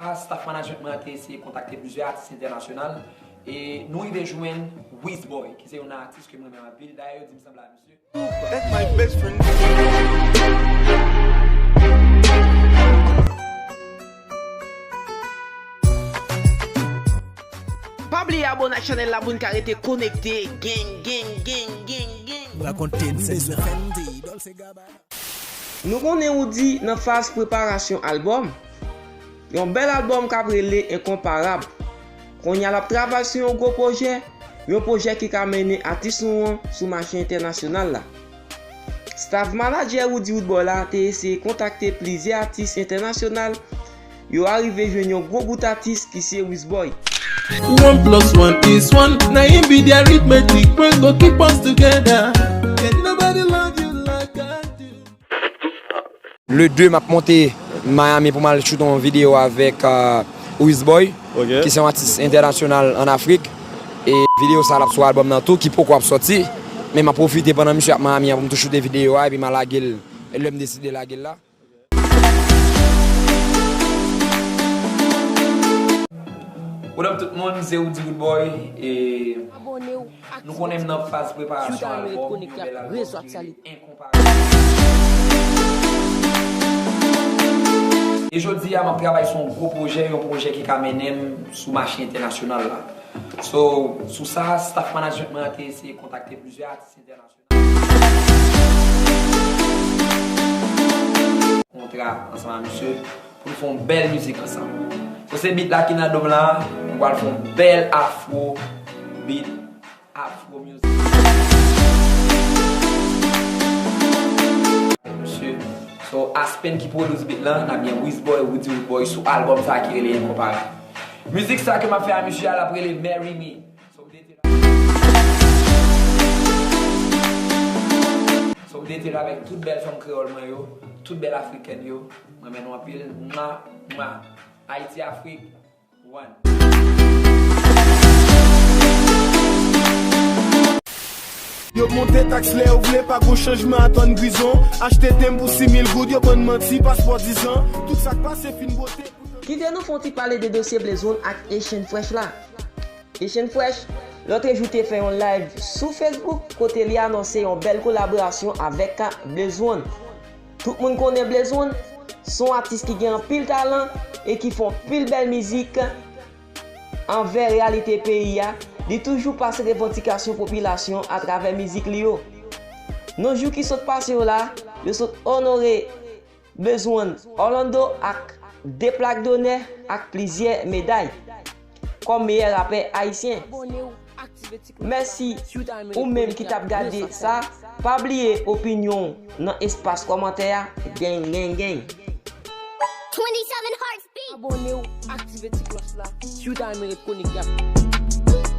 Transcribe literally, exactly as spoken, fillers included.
Staff management mwen an te eseye kontakte plizyè atis entènasyonal e nou rive jwenn Wizboy, ki se yon atis ke m renmen anpil. Dayè, yo di m sanble a misye. Pa bliye abòne ak chanèl la pou n ka rete konekte. Gang, gang, gang, gang, gang. Rakonte n se Fendi, Dolce Gabbana. Nou konnen Roody nan faz preparasyon albòm. Yon bèl albòm k ap rele Enkonparab. Kounye a l ap travay sou yon gwo pwojè, yon pwojè ki ka mennen atis nou an sou mache entènasyonal la. Staff manadjè Roody Roodboy la te eseye kontakte plizyè atis entènasyonal, yo arive jwenn yon gwo bout atis ki se Wizboy. One plus one is one, na im be the arithmetic, brain go keep us together. Can nobody love you like I do. Le de, m ap monte Miami pou m al choute yon videyo avèk Wizboy, ki se yon atis entènasyonal ann Afrik. E videyo sa a l ap sou albòm nan tou, ki poko ap sòti. Men m ap pwofite pandan misye ap Miami an pou m tou choute videyo a, epi m a lage l lè m deside lage l la. What up tout moun, se Roody Roodboy e nou konnen m nan faz preparasyon albòm, yon bèl albòm ki rele Enkonparab. E jodi a m ap travay sou yon gwo pwojè, yon pwojè ki ka mennen m sou mache entènasyonal la. So, sou sa, staff management mwen an te eseye kontakte plizyè atis entènasyonal. Kontra ansanm ak misye pou n fè yon bèl mizik ansanm. So se beat la ki nan do m la, m pral fè yon bèl afro beat, afro music. Misye, so Aspen ki pwodui beat lan, n ap gen Wizboy, Roody Roodboy sou albòm sa ki rele Enkonparab. Mizik sa ke m ap fè a misye a, l ap rele Marry Me. So m dete la avèk tout bèl fanm kreyòl mwen yo, tout bèl afrikèn yo. M renmen nou anpil. Mwa, mwa. Ayiti, Afrik, one. Yo monte taks lè yo vle, pa gon chanjman, atann grizon. Achte tem pou sis mil goud, yo bann manti, paspò diz an. Tout sa k pase fin bwote. Kite nou fè yon ti pale de dosye Blaze One ak Haitian Fresh la. Haitian Fresh, lòtrejou te fè yon live sou Facebook kote li anonse yon bèl kolaborasyon avèk Blaze One. Tout moun konnen Blaze One, se yon atis ki gen anpil talan e ki fè anpil bèl mizik anvè reyalite peyi a. Li toujou pase revandikasyon popilasyon atravè mizik li yo. Nan jou ki sot pase yo la, yo sot onore Blaze One Orlando ak de plak donè ak plizyè meday kòm meyè rapè ayisyen. Mèsi ou menm ki t ap gade sa, pa bliye opinyon w nan espas kòmantè a. Gang, gang, gang. Abòne w, aktive ti klòch la, si w ta renmen ret konekte ak nou.